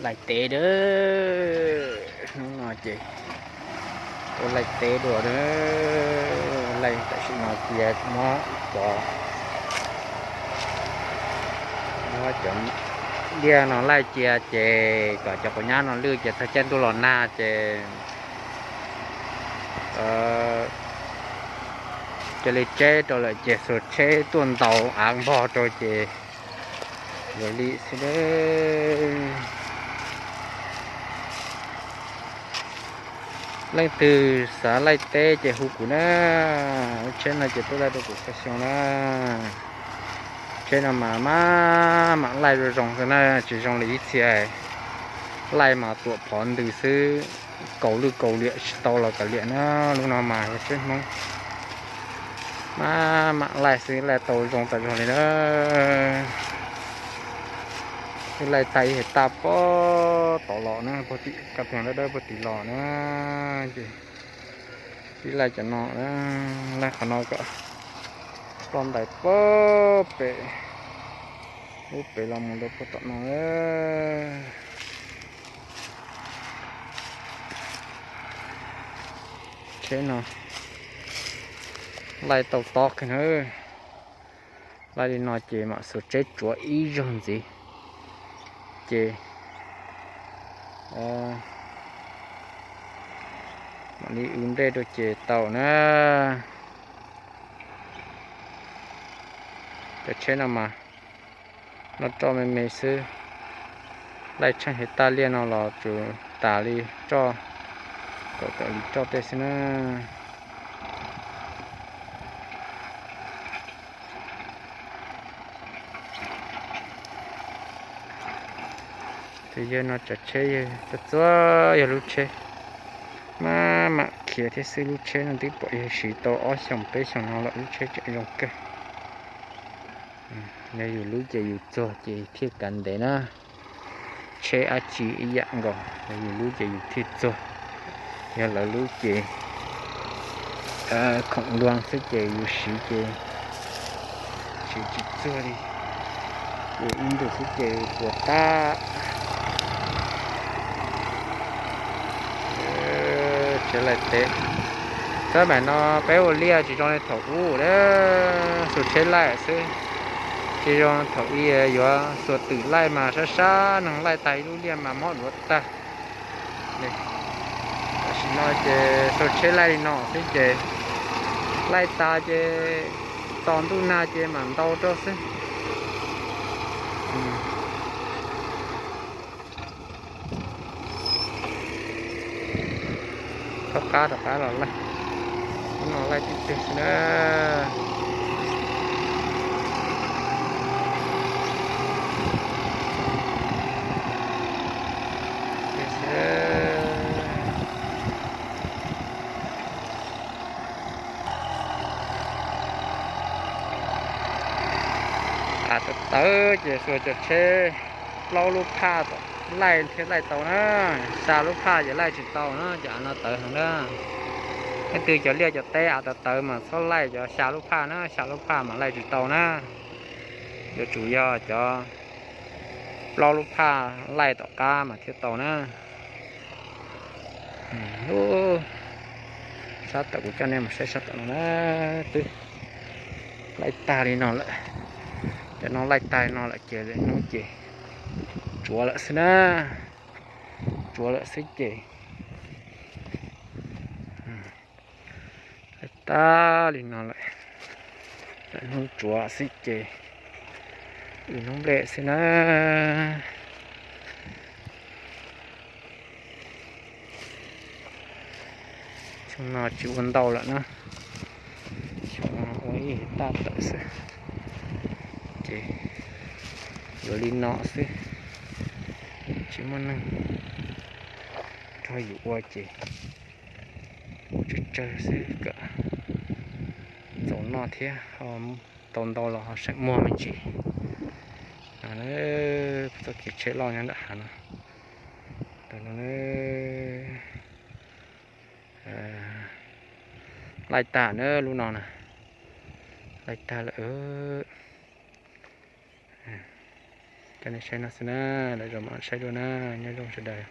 Laij teb a, hnub no ces ua laij teb dua a. Laij tam sim no cia muab cov, muab cov liaj no laij cia ces kom cov quav nyab no lwj ces txog caij ntuj los nag ces cia li tseb rau lawm ces xuas tsheb tuaj ntaus av npog rau ces ua li xwb a. Leej twg xav laij teb ces hu kuv na, lub tsheb no ces tuaj laij rau kuv txhua xyoo na. Tsheb no mas maj mam laij zoo zoo xwb na, tsis zoo li ib txhia laij mas tuam phov ntws xwb, kaus lwj kaus liam tsis tau los kav liam na. Lub no mas yog tsheb Hmoob maj mam laij xwb laij tau zoo tas zog li na. Twb laij tag ib hais taj puag tod los na, puag tim kab pheeg dawb dawb puag tim los na, ces twb laij cov no, laij qhov no kom ploj ntais puag pem, ub pem los mus rau puag tom no. Tsheb no laij tau tob kawg na. Laij li no ces mam xuas tsheb tsuav ib zaug ntxiv, ces mam li w nplej rau ces tau na. Cov tsheb no mas noj roj me me xwb, laij tsheej hev taj liaj no los tsuas tas li roj, kom tawm li roj tej xwb na. Tus yawg no cov tsheb yawg txua txua yog lub tsheb maj mam khiav thiab xwb, lub tsheb no twb pom yawg siv tau ob xyoos peb xyoos no lawm, lub tsheb tseem zoo kawg. Yog yus lub ces yus txuag ces thiaj kav ntev na. Tsheb dab tsi ib yam nkaus, yog yus lub ces yus thiaj txuag, yog lawv lub ces khoom luag xwb ces yus siv ces siv tsis txuag li, ces ib ntus xwb ces puas tag. Tsheb laij teb, txawm mam no peb ua liaj tsis zoo li thaum ub a, xuas tsheb laij xwb, tsis zoo thaum ub yuav xuas twm laij mas sab sab neeg laij tag ib lub liaj mas mob duav tag. Tam sim no ces xuas tsheb laij li no xwb ces laij tas ces tos ntuj nag ces mam ntaus rau xwb. Thaub qab rov qab los laij, hnub no laij tib teg xwb na. Av tawv tawv ces xuas cov tsheb plaub lub phaj tom laij thiaj laij tau na, xya lub phaj ces laij tsis tau na, cov av no tawv heev na. Leej twg cov liaj cov teb av tawv tawv mas txhob laij cov xya lub phaj na, xya lub phaj mas laij tsis tau na. Yuav tsum yog cov plaub lub phaj laij tom qab mas thiaj tau na. Sab tawm kuv coj nej mus saib sab tom no na, twb laij tag li no lawm. Cov no laij tag li no lawm ces lwm hnub ces tsuav lawm xwb na, tsuav lawm xwb ces laij tag li no lawm, lwm hnub tsuav xwb ces ib hnub nplej xwb na. Xyoo no tsis ua ntau lawm na, xyoo no ua ib hais taj tawm xwb, ces yuav li no xwb, tsis muaj neeg nrog yus ua ces ua tsawg tsawg xwb kom txaus noj thiab, tau ntau los ho seem muag me ntsis. Txoj kev tsheb loj nyob nram hav no, laij tag na lub no na, laij tag lawm. nej saib no xwb na, lwm zaus mam saib dua na, nyob zoo sawv daws.